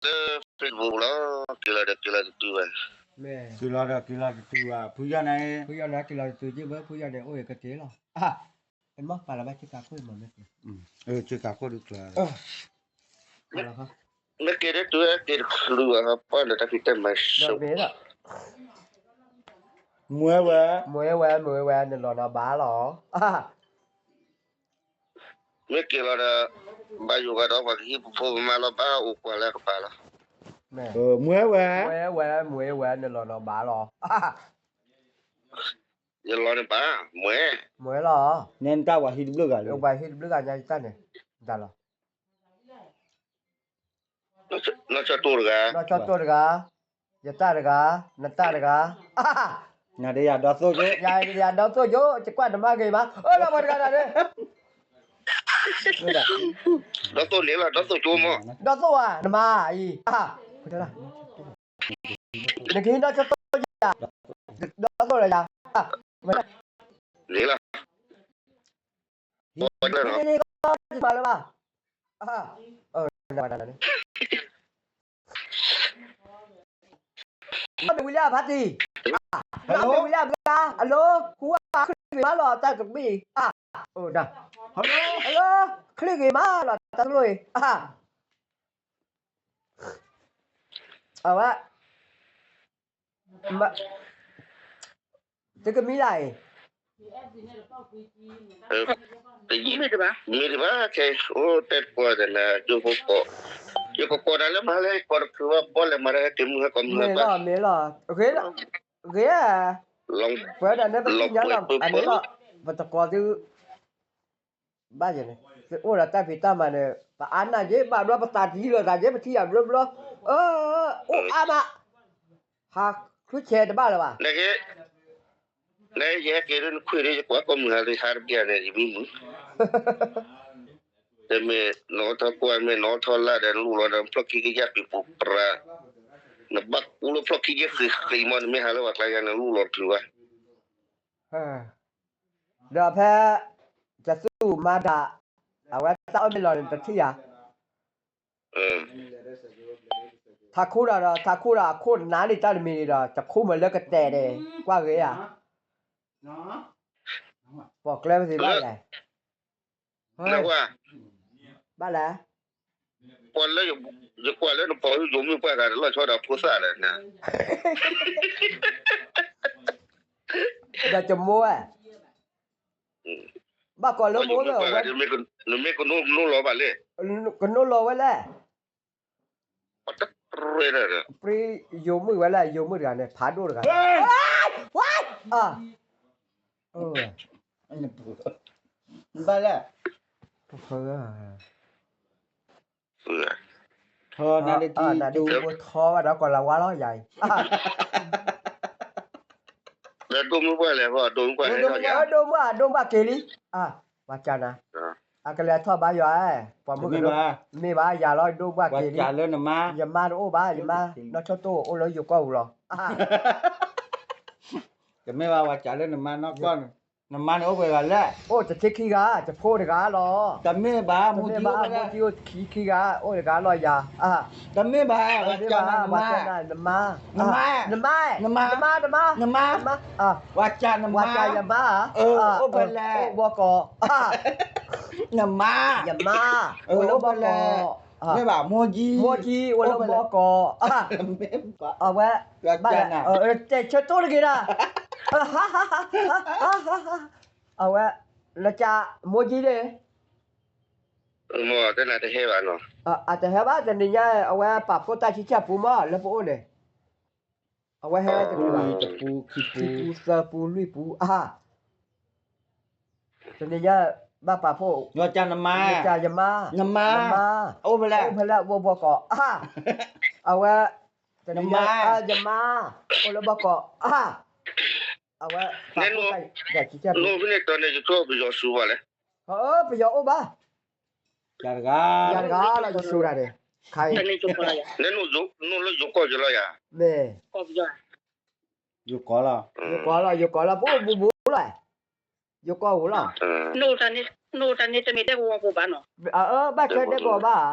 က့ၤလီၤဒီးက့ၤလီၤတတုၤဘၣ်, က့ၤလီၤဒီးက့ၤလီၤတတုၤဘၣ်, ဖုယီၢ်န့ၣ်, ဖုယီၢ်န့ၣ်က့ၤလီၤတတုၤက့ၤဘၣ်, ဖုယီၢ်န့ၣ်အိၣ်က့ၤကတ့လီၤ, အမ့ၢ်ပာ်လီၤဘၣ်ဆ့ကၤခိၣ်မး, ဆ့ကၤခိၣ်ဒုးကျၢၤ, မ့ၢ်က့ၤတတုၤက့ၤတချုးဘၣ်, ပှၢ်ဒီးတၢ်ဖံးတၢ်မၤဆိး, မ့ၢ်ဝဲ, မ့ၢ်ဝဲ, မ့ၢ်ဝဲ, နလီၤနီၤဘၣ်လီၤ. မ့ၢ်က့ၤလီၤဒီး ဘၣ်ယိၣ်ဂၤဒီး ပှၤကဟံၣ်ပဖိပမါလီၤ ဘၣ်အိၣ်ကွၢ်လၢကပၤလီၤ. မ့ၢ်ဝဲ, မ့ၢ်ဝဲ, မ့ၢ်ဝဲ, နလီၤနီၤဘၣ်လီၤ. ယလီၤန့ၣ်ဘၣ်, မ့ၢ်, မ့ၢ်လီၤ. နတၢ်ဝဲဟံၣ်တဘျုးဂၤလံ, ဝဲဟံၣ်တဘျုးဂၤညါယတၢ်န့ၣ်, တၢ်လီၤ. နီၢ်ဆီတိၢ်တဂၤ, နီၢ်ဆီတိၢ်တဂၤ, ယတၢ်တဂၤ, နတၢ်တဂၤ, နဒ်ယၤဒီသိၣ်ကၠိ, ယၤဒီသိၣ်ကၠိ, ယကွၢ်နမါဂ့ၤမး, အၢ လီၤပှၤတဂၤတဂၤန့ၣ်, ဒီသိၣ်န့ၣ်လီၤ ဒီသိၣ်ကၠိမး, ဒီသိၣ်ဧါ နမါအံၤ, နကဟံးနီၢ်ဆီတိၢ်ယၤ, ဒီသိၣ်လၢယၤ, န့ၣ်လီၤ. မ့ၢ်လၢဘၣ်, မ့ၢ်ဝံၤလၢအဖါတံၢ်, မ့ၢ်ဝံၤလၢအဖါတံၢ်, အလိၤ, ဟူဝဲချံၣ်ဂ့ၤမးလီၤ တၢ်တမံၤ, အလိၤ, ချံၣ်ဂ့ၤမးလီၤ တၢ်တလိၣ်အံၤ, အဝဲ သုကမံလၢ်အံၤ, မ့ၢ်တဘၣ်, မ့ၢ်တဘၣ်ခဲ, အိၣ်တဲတပှၢ်တနၤ ယိဖိကိး, ယကကိးတၢ်လၢမၤလၢ ကိးတချုးဘၣ် ဘီလဲၤမၤတၢ်ဟဲက့ၤမုၢ်ဟဲကိးမုၢ်ဟဲဘၣ်, မ့ၢ်လီၤ, ဂ့ၤ, ပဝဲဒၣ်န့ၣ် ပသ့ၣ်ညါလီၤ, အန့ၣ်လီၤ, ပတကိးသု ဘၣ်ယဲန့ၣ် သုအိၣ်ဒီးတၢ်ဖံးတၢ်မၤန့ၣ် ပအါနၢ်က့ၤ ဘၣ်ဘျီပသးတယံၤလိာ်သးက့ၤ ပထံၣ်ယၤဘျီဘျီ, အိၣ်အါမး, ဟးချူဆဲးတဘၣ်လၢၤဘၣ်, နက့, နယဟဲက့ၤလၢနခွံၣ်ဒီး ယကွၢ်ကိးမုၢ်ဟါလံ ဟါတဘျီန့ၣ် ယမံမုာ်, တမ့ၢ်နအိးထီၣ်ကွၢ် မ့ၢ်နအိးထီၣ်လၢ်ဒီး နလူလီၤဒီး ဖျီၣ်ခံကယၢ်က့ၤပူၤပြး, နဘၣ်ကူလၢဖျီၣ်ခံကယၢ်ဃံးဃံးမး နမ့ၢ်ဟးလၢပှၤကျါယၤ နလူလီၤတချုးဘၣ် ဒီးဖဲ တသူၣ်မၤဒၣ် အဝဲတၢ်အီၣ်မ့ၢ်လီၤန့ၣ် တထံၣ်ယၤ, ထးခူဒီး ထးခူဒီး အခိၣ်နါလံတၢ်တမံၤန့ၣ်ဒီး တခူမ့ၢ်လၢကတဲာ်န့ၣ် ကွၢ်ဂ့ၤဧါ, ပိာ်ကျဲပသ့ဘၣ်လဲၣ်, ဘၣ်လဲၣ်, ပှၤလၢယကွၢ်လၢနပိာ်ယိၤမုၣ်ပှၢ်ဂၤ တလီၤဆီဒီးဖိသၣ်ဒီး ဒီးကမိၢ်ဝဲ ဘၣ်ကိးလၢမိၢ်လၢဝဲ, နမ့ၢ်ကနိၢ်လီၤဘၣ်လဲၣ်, ကနိၢ်လီၤဝဲလဲၣ်, ပြံယိၤမုၣ်ဝဲလၢယိၤမုၣ်တဂၤန့ၣ် ဖးဒိၣ်တဂၤ, ဝဲ, ဘၣ်လဲၣ်, ထီနၤဒ်ထီဘၣ်ဒီးကီၤလၤဝါလီၤယၤအံၤ, ဒိၣ်မုၣ်ပှၢ်လဲၣ်, ဒိၣ်မုၣ်ပှၢ်, ဒိၣ်မုၣ်ပှၢ်က့ၤလံ, ပှၤကၢ်နၤ, အကလဲၤထီၣ်ဘါယွၤ, ပှၤမုၣ်က, မ့ၢ်ဘၣ်ယၤလီၤ ဒိၣ်မုၣ်ပှၢ်က့ၤလံ, ယမါတအိၣ်ဘၣ်, ယမါနီၢ်ဆိၣ်တိၢ်အိၣ်လၢယိၤကီၢ်ပူၤလီၤ, တမ့ၢ်ဘၣ် ပှၤကၢ်လၢနမါနီၢ်ကီၢ်န့ၣ်, နမါန့ၣ်အိၣ်ပှဲၤဂၤလဲၣ်, အိၣ်တထံခံဂၤ, တဖိတဂၤလီၤ, တမ့ၢ်ဘၣ်, မိၢ်ကံအိၣ်ခံဂၤ, အိၣ်တဂၤလီၤယၤ, တမ့ၢ်ဘၣ်, ပှၤကၢ်နၤ, နမါ, နမါ, နမါ, နမါ, နမါ, ပှၤကၢ်နမါ, ယမါ, အိၣ်ဖဲလဲၣ်, အိၣ်ဘီကီး, နမါ, ယမါ, အိၣ်လၢဘီကီး, မ့ၢ်ဘၣ်, မိၢ်ကံ, မိၢ်ကံ အိၣ်လၢဘီကီး, အဝဲ, တဲဆၢတိၢ်တဂ့ၤဒၣ်, အဝဲ, လၢကၢ်မိၢ်ကံန့ၣ် တဟဲဘၣ်, အတဟဲဘၣ်, တနံၤညါ အဝဲပာ်ဖှိၣ်တၢ်ဆံဆံပူမး လၢပအိၣ်န့ၣ်, အဝဲဟဲတနံၤဘၣ်, ခံပူ သၢပူ လွံၢ်ပူ အါ, တနံၤညါ ဘၣ်ပာ်ဖှိၣ်, ယမါ, နမါ, အိၣ်ဖဲလဲၣ်, အိၣ်ဖဲလဲၣ် ဘီကီး, အဝဲ, တနံၤညါ, ယမါ, အိၣ်လၢဘီကီး, အဝဲ, နအိၣ်ဖဲန့ၣ်တၢ်န့ၣ် ယဆိကမိၣ်ပယီၤစူၤဘၣ်လဲၣ်, ပယီၤအိၣ်ဘၣ်, ယၤတဂၤ, ယၤတဂၤလီၤ ယဆိတၢ်န့ၣ်, နအိၣ်လၢယိၤကီၢ်ယလီၤယၤ, မ့ၢ်, ယိၤကီးလီၤ, ယိၤကီးလီၤ ယိၤကီးလီၤ ပအိၣ်ဘူးဘူးလီၤ, ယိၤကီးဧိၤလီၤ, နအိၣ်တၢ်န့ၣ်တမ့ၢ်ဒဲကဝီၤဖိဘၣ်နီၤ, ဘၣ်ဆၢဒဲကဝီၤဘၣ်,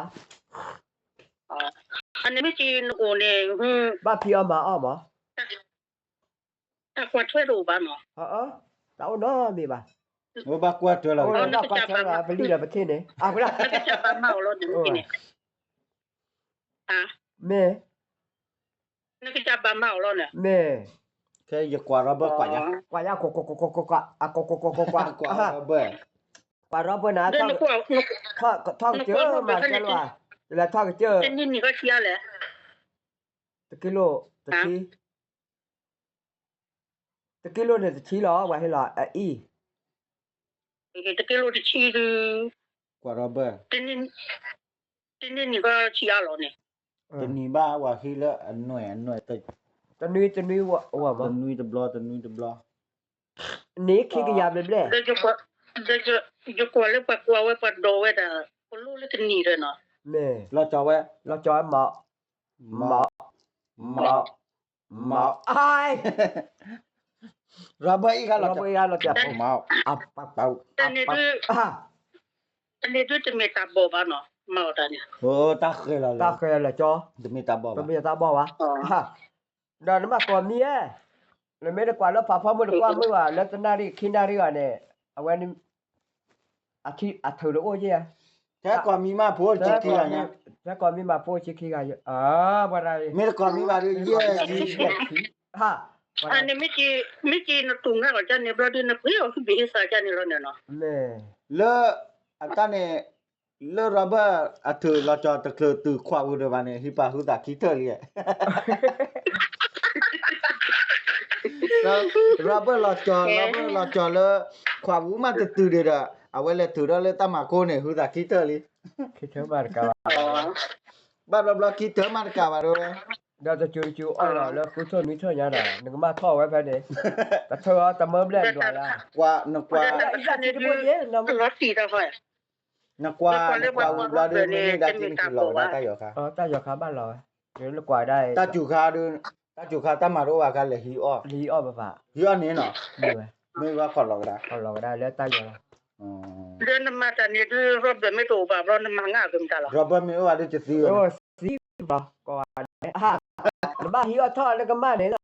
အန့ၣ်မ့ၢ်က့နအိၣ်န့ၣ်, ဘၣ်ဖံးအီၣ်မၤအီၣ်မး, တၢ်ကွၢ်ထွဲတအိၣ်ဘၣ်နီၤ, တၢ်အိၣ်နီတမံၤဘၣ်, ဘၣ်ကွၢ်ထွဲလီၤ, ဘၣ်ကွၢ်ထွဲလီၤ ပလံၣ်ဒီးပထံၣ်န့ၣ်, နကစၢ်ဘၣ်မၤအီၤလီၤန့ၣ်, မ့ၢ်, နကစၢ်ဘၣ်မၤအီၤလီၤန့ၣ်, မ့ၢ်, ခဲယကွၢ်ရီဘၢကွၢ်ညါ, ကွၢ်ညါ, ကွၢ်, ကွၢ်ရီဘၢ, ကွၢ်ရီဘၢန့ၣ်, ထီၣ်ကစၢၢ်မၤကဲလီၤ, လဲၤထီၣ်ကစၢၢ်, တကံလိၣ်တဆံ, တကံလိၣ်န့ၣ်တဆံလီၤ ပှၤဟ့ၣ်လီၤအအံၤ, တကံလိၣ်တဆံဒုး, ကွၢ်ရီဘၢ, တနံၤနံၤကဆံအါလီၤန့ၣ်, တနံၤဘၣ် ပှၤဟ့ၣ်လၢအနွဲၣ်အနွဲၣ်, တနွံတနွံ, တနွံတဘျီ တနွံတဘျီ, န့ၣ်ခံကယၤဘျဲၣ်ဘျဲၣ်, ယကွၢ်လၢပှၤကွၢ်ဝဲပှၤဒိးဝဲဒၣ်, ပလိၣ်လၢတနံၤဒီးနီၤ, လီၤကၠီဝဲ, လီၤကၠီဝဲမး, မး, မး, မး, ရီဘၢအံၤဂၤလီၤ, ရီဘၢအံၤဂၤလီၤ, တနံၤဒုးတမ့ၢ်တၢ်ဘီၣ်ဘၣ်နီၤ, မၤအီၤတၢ်န့ၣ်, တၢ်ဃဲၤလီၤ, တၢ်ဃဲၤလီၤကၠီ, တမ့ၢ်တၢ်ဘီၣ်ဘၣ်, ဒီးနဘၣ်ကိးမံၤဧၢ, နမ့ၢ်တကွၢ်လၢဖးဖီမုၢ်တကွၢ်မုၢ်ဘၣ် လၢတနၣ်ရံၣ်ခံနၣ်ရံၣ်ဘၣ်န့ၣ်, အဝဲန့ၣ် အထုးတအိၣ်က့ဧါ, ထဲကိးမံၤမးဖိဆံခံဂၤညါ, ထဲကိးမံၤမးဖိဆံခံဂၤ, မ့ၢ်တကိးမံၤဘၣ်ဒီးယဲၢ်ဆံ, န့ၣ်, မ့ၢ်က့ၤနတူၢ်ငါလီၤကန့ၣ်ဘျီဒုး နပှ့ၤအီၤဟံၣ်ဘ့ၣ်ဟံၣ်သးကန့ၣ်လီၤန့ၣ်နီၤ, လၢ, အတၢ်န့ၣ်, လၢရီဘၢၣ်အထုးလီၤကၠီတချုးတုၤခွးပူၤဒံးဘၣ်န့ၣ် ဟံးပာ်ဟုသးခံထၢၣ်လံ, ရီဘၢၣ်လီၤကၠီ, ရီဘၢၣ်လီၤကၠီလၢ, ခွးပူၤမးတတုၤဒံးဒီး အဝဲလဲၤထုးထီၣ်လၢတၢ်မၤကိၢ်န့ၣ် ဟုသးခံထၢၣ်လံ, ဘၣ်ဘျီဘျီခံထၢၣ်မးတကးဘၣ်ဒိဝဲ, ဒီးတစူၤတစူၤအီၣ်လီၤလၢဃုထၢၣ်နွံထၢၣ်ညါဒီး နကမၣ်ထီၣ်ဝဲဖဲန့ၣ်, တထၢၣ်အီၤတမၢဘျဲၣ်ဒွးလၢ, နကွၢ်, နကွၢ်, နကွၢ်ဝံၤဘျီဒုး မ့ၢ်န့ၢ်ဒၣ်က့နက့ၤလီၤဝဲဒၣ်တၢ်ယီၤခါ, တၢ်ယီၤခါဘၣ်လီၤဝဲ, နကွၢ်ဒၣ်, တၢ်စူၤခါဒုး, တၢ်စူၤခါတၢ်မၤတအိၣ်ဘၣ်ခါလဲၤဟံးအီၣ်, ဟံးအီၣ်ဘၣ်ဘၣ်, ဟံးအီၣ်န့ၣ်နီၤ, မ့ၢ်ဘၣ်ခီၣ်လီၤဝဲဒၣ်, ခီၣ်လီၤဝဲဒၣ်လၢတၢ်ယီၤလီၤ, လၢနမၤတၢ်န့ၣ်ဒုး ရီဘၢၣ်မ့ၢ်တအိၣ်ဘၣ်ဘျီ နမၤငါအကမတၤလီၤ, ရီဘၢၣ်မ့ၢ်အိၣ်ဘၣ်ဒုးတသံဝဲ, သံဘျီ, ကိးဂၤဒဲး, နဘၣ်ဟံးအီၣ်ထီၣ်နကမၣ်န့ၣ်လီၤ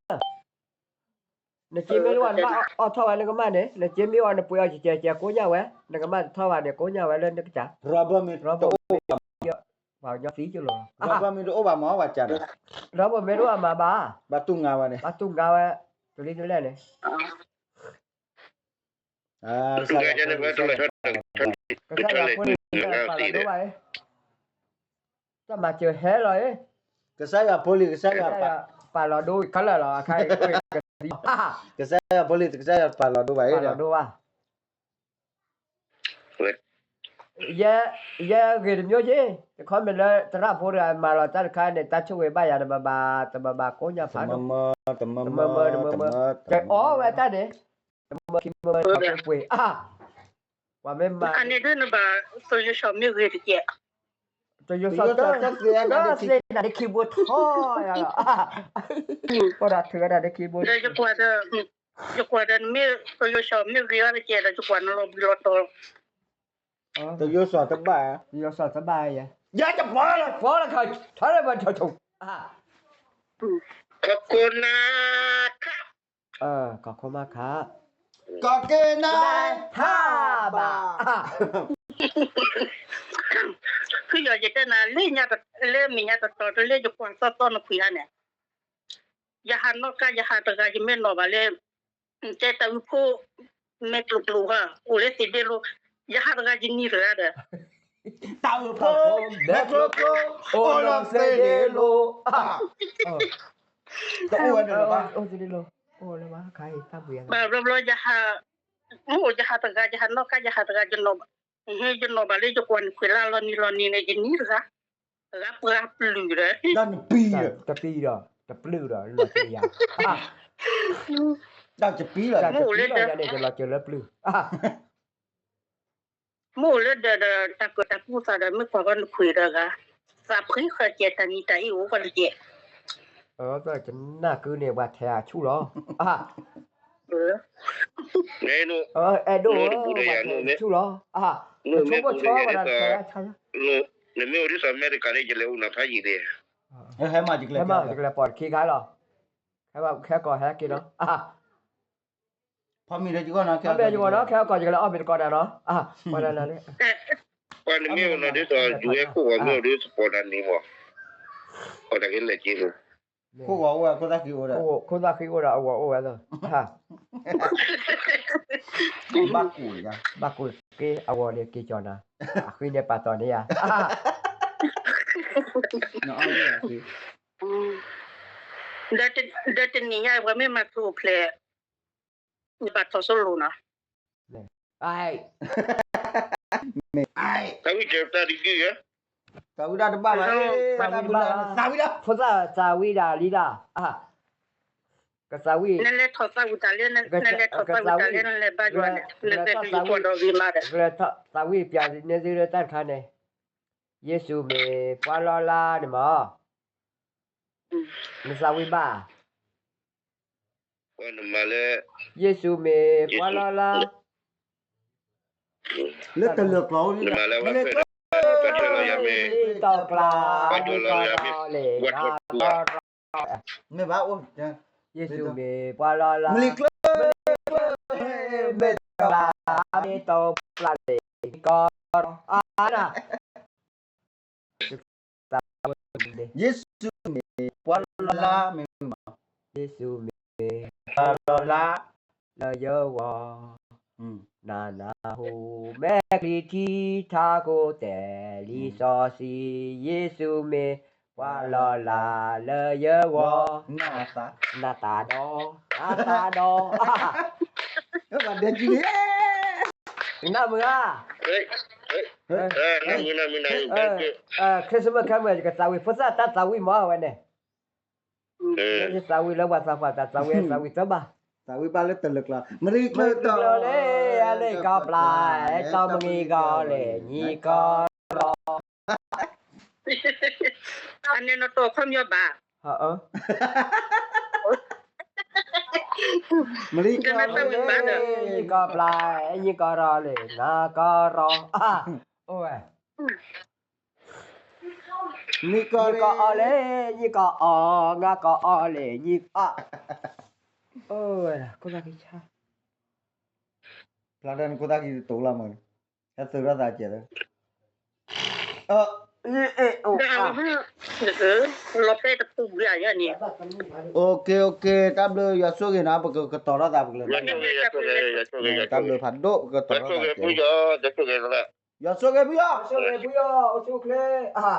နစ့မ့ၢ်တအိၣ်ဘၣ် နဘၣ်အီၣ်ထီၣ်ဝဲနကမၣ်န့ၣ်, နစ့မ့ၢ်အိၣ် နပှ့ၤအီၤကဲကဲကိညၣ်ဝဲ, နကမၣ်တထီၣ်ဘၣ်န့ၣ် ကိညၣ်ဝဲလၢနကစၢ်, ရီဘၢၣ်မ့ၢ်တအိၣ်ဘၣ်, ပှၤကညီသံကလိာ်လီၤ, ရီဘၢၣ်မ့ၢ်တအိၣ်ဘၣ်မ့ၢ်ဝဲကၢ်န့ၣ်, ရီဘၢၣ်မ့ၢ်တအိၣ်ဘၣ်မၤဘၣ်, ဘၣ်တူၢ်ငါဝဲန့ၣ်, ဘၣ်တူၢ်ငါဝဲ, တလံတလဲၣ်န့ၣ် ကစၢ်ယွၤဖိလံၤပာ်လီၤဒိဘၣ်အံၤ, တၢ်မၤစၢၤဟဲလီၤအံၤ, ကစၢ်ယွၤဖိလံၤ ကစၢ်ယွၤပာ်လီၤဒိ ခဲလၢာ်လီၤ, ကစၢ်ယွၤဖိလံၤ ကစၢ်ယွၤပာ်လီၤဒိဘၣ်အံၤ, ပာ်လီၤဒိဘၣ်, ယဲဂ့ၤတမံၤက့, တခီမ့ၢ်လၢသရၣ်ဖိတဂၤမၤလီၤတၢ်တခါန့ၣ် တၢ်ဆိၣ်ဂ့ၤဘၣ်ယၤ တဘၣ်ဘၣ် တဘၣ်ဘၣ်ကိးညါဖးဒိၣ်, တမၢမၢ, တမၢမၢ, ကအီဝဲတၢ်န့ၣ်, တမၢခံမၢ ပှ့ၤ, ပှၤမ့ၢ်မၤန့ၣ်ဒုး နဘၣ် တယိစီၣ်မ့ၢ်ဂ့ၤတကဲး, တယိစီၣ်တ, တၢ်သ့ၣ်နၤဒ့ခံဘိထီယၤလီၤ, ကီၢ်ဒီးထုးဝဲဒၣ်ဒ့ခံဘိ, ယကွၢ်ဒီး နမ့ၢ် တယိစီၣ်မ့ၢ်ဂ့ၤအီၤတကဲးဒီး ယကွၢ်နလီၤဘှံးလီၤတီၤ, တယိစီၣ်တဘၣ်, တယိစီၣ်တဘၣ်ယဲ, ယဲတပီလၢ ပီလၢခါ, ထီလၢဘၣ်ထီထီ, ကီၢ်ကိးနၤခါ, ကီၢ်ခိၣ်မးခါ, ကီၢ်ကိးနၤခါဘၣ်, ဖုယီၤယတဲနၤ လၢညါတလၢမ့ၢ်ညါတတီၤတလၢယကွၢ်သီသီနဖှံဧါန့ၣ်, ယဟးနီၣ်ကါ ယဟးတဂၤယမ့ၢ်နီၢ်ဘၣ်လၢ တဲတၢ်အုးဖိ မဲာ်ကျိၤကျိၤဧါ အိၣ်လၢသ့ၣ်ဒ့လိၤ, ယဟးတဂၤယနံၤတဂၤဒီး တၢ်အုးဖိ မဲာ်ကျိၤကျိၤ အိၣ်လၢသ့ၣ်ဒ့လိၤ, တအိၣ်ဝဲန့ၣ်လၢၤဘၣ်, ဘၣ်ဘျီဘျီ ယဟး, အိၣ်ယဟးတဂၤ ယဟးနီၣ်ကါ ယဟးတဂၤ ယနီၢ်ဘၣ်, ယနီၢ်ဘၣ်လၢယကွၢ်နဖှံလၢလီၤနံၤလီၤနံၤန့ၣ် ယနံၤတဂၤ, တဂၤပှၤပျုၢ်ဒီး တပံၤဒီး တပျုၢ်ဒီး လီၤစၢၤယၤ, တၢ်တပံၤလီၤ တၢ်တပံၤလီၤယၤန့ၣ် ယလီၤစၢၤလၢပျုၢ် မ့ၢ်အိၣ်လၢဒီးဒီး တၢ်ကၢၣ်တၢ်ကူသးဒီး မ့ၢ်ကွၢ်ကီနခွံးဒီးဂၤ, သးဖှံဃာ်ကဲတၢ်နံၤတၢ်အ့ၣ်အိၣ်ကီတကဲး, ကနၢ်ကုန့ၣ် ပှၤထဲအဆူၣ်လီၤ, အဲၣ်ဒိၣ်ဧၢ, ပှၤထဲအဆူၣ်လီၤ, နဆိကမိၣ်ဆီဝဲဒၣ်, နမ့ၢ်အိၣ်ဒ်သိးအမဲရကၤန့ၣ် ယလဲၤအိၣ်နဖးယံာ်လံ, ဟဲမၤယကလဲၤပိာ်တခံခါလီၤ, ဟဲကီးဟဲက့ၤနီၤ, ဖီမ့ၢ်ဒီးယဂီၢ်နီၤ, ဖီမ့ၢ်ယဂီၢ်နီၤ, ခဲအကီၢ်ယကလဲၤအီၣ်မ့ၤတကီးဒၣ်နီၤ, ပှၤနမ့ၢ်အိၣ်နီၤဒ်သိး ယူၤဟဲခိၣ်ဂီၤမ့ၢ်အိၣ်ဒ်သပှၢ်နၤနံၤမး, အတၢ်ကလဲၤက့ၤ, ခိၣ်ဂီၤအိၣ်ဝဲခိၣ်သၣ်ဃံအိၣ်ဒီး, ခိၣ်သၣ်ဃံအိၣ်ဒီးအဂီၤအိၣ်ဝဲသၢ, ဘၣ်ကူၣ်, ဘၣ်ကူၣ်က့ၤအဂီၤန့ၣ်က့ၤကၠီၤနၤ, အဃံန့ၣ်ပာ်တီၢ်န့ၢ်ယၤ, ဒီးတနံၤညါပှၤမ့ၢ်မၤခူၣ်အိၣ်ဖျဲၣ်, နဘၣ်ထီၣ်စိလိၤနီၤ, သးဝံၣ်တၢ်တဘၣ်ဘၣ်, သးဝံၣ်တဘၣ်, ဖိသၣ်သးဝံၣ်ဒၣ်လံလၢ်, ကသးဝံၣ်, နလဲၤထီၣ်သးဝံၣ်တၢ်လၢ, နလဲၤထီၣ်သးဝံၣ်တၢ်လၢနလဲၤဘါယွၤန့ၣ်, နလဲၤထီၣ်သးဝံၣ်, ကလဲၤထီၣ်သးဝံၣ်ပျၢ်န့ၢ်သုလၢတၢ်တခါန့ၣ်, ယ့ၣ်ၡူးမ့ၢ်ပှၤလီၤလးန့ၣ်မး, နသးဝံၣ်ဘၣ်, ယ့ၣ်ၡူးမ့ၢ်ပှၤလီၤလး, လၢတလၢာ်ကျီ, မ့ၢ်တီၢ်ကျါ, မ့ၢ်ကီရီၤလဲၣ်, မ့ၢ်ဘၣ်အိၣ်, ယ့ၣ်ၡူးမ့ၢ်ပှၤလီၤလး, မ့ၢ်တီၢ်ကျါ, မ့ၢ်တီၢ်ကျါလဲၣ်, မ့ၢ်ကီရီၤ, အါနၤ ယ့ၣ်ၡူးမ့ၢ်ပှၤလီၤလးမ့ၢ်မး, ယ့ၣ်ၡူးမ့ၢ်ပှၤလီၤလးလၢယဂီၢ်, နနၢ်ဟူ မဲာ်ချံထံထးခိၣ်တဲာ်လံစီဆှံ, ယ့ၣ်ၡူးမ့ၢ်ပှၤလီၤလးလၢယဂီၢ်, နသးဒီး, နသးဒီး, နမုၢ်ဧါ, Christmas ခဲမုၢ် ယကသးဝံၣ်ဖိသၣ်တၢ်သးဝံၣ်မးဝဲန့ၣ်, ယသးဝံၣ်လၢပှၤသးပှၢ်တၢ်သးဝံၣ် သးဝံၣ်သၢဘၣ်, သးဝံၣ်ဘၣ်လၢတလၢာ်ကျီ, မရံကျၢၤတီၤလၢအလ့ၣ်ကီပျၢ်, အဲၣ်တီမံၤကီၤလ့ၣ် ညံကီရီၤ, အန့ၣ်နတီၢ်ခီပညီဘၣ်, မရံကျၢၤတီၤလၢအလ့ၣ်ကီပျၢ်, ညံကီရီၤလ့ၣ် နကီရီၤ, အိၣ်ဝဲ နံၣ်ကီအီၤလၢ နံၣ်ကီအီၤ, နံၣ်ကီအီၤလၢ နံၣ်ကီအီၤ, အိၣ်ဝဲဒၣ် ခိၣ်သၣ်ခံဆါ, ဖျါဒၣ်နခိၣ်သၣ်ခံတတိၤလီၤမး, ဟဲသုးထီၣ်သးကဲးလၢ, လီၤပဲတပူၤဘၣ်ယၤန့ၣ်, OK OK တၢ်ဘျုး ယွၤဆိၣ်ဂ့ၤနီၤ ပကကတီၤထီၣ်သး ပကလဲၤ, တၢ်ဘျုးဖးဒိၣ် ပကတီၤထီၣ်သးကဲး, ယွၤဆိၣ်ဂ့ၤဖုယီၤ, ယွၤဆိၣ်ဂ့ၤဖုယီၤ, အိၣ်ဆူၣ်အိၣ်ချ့, အါ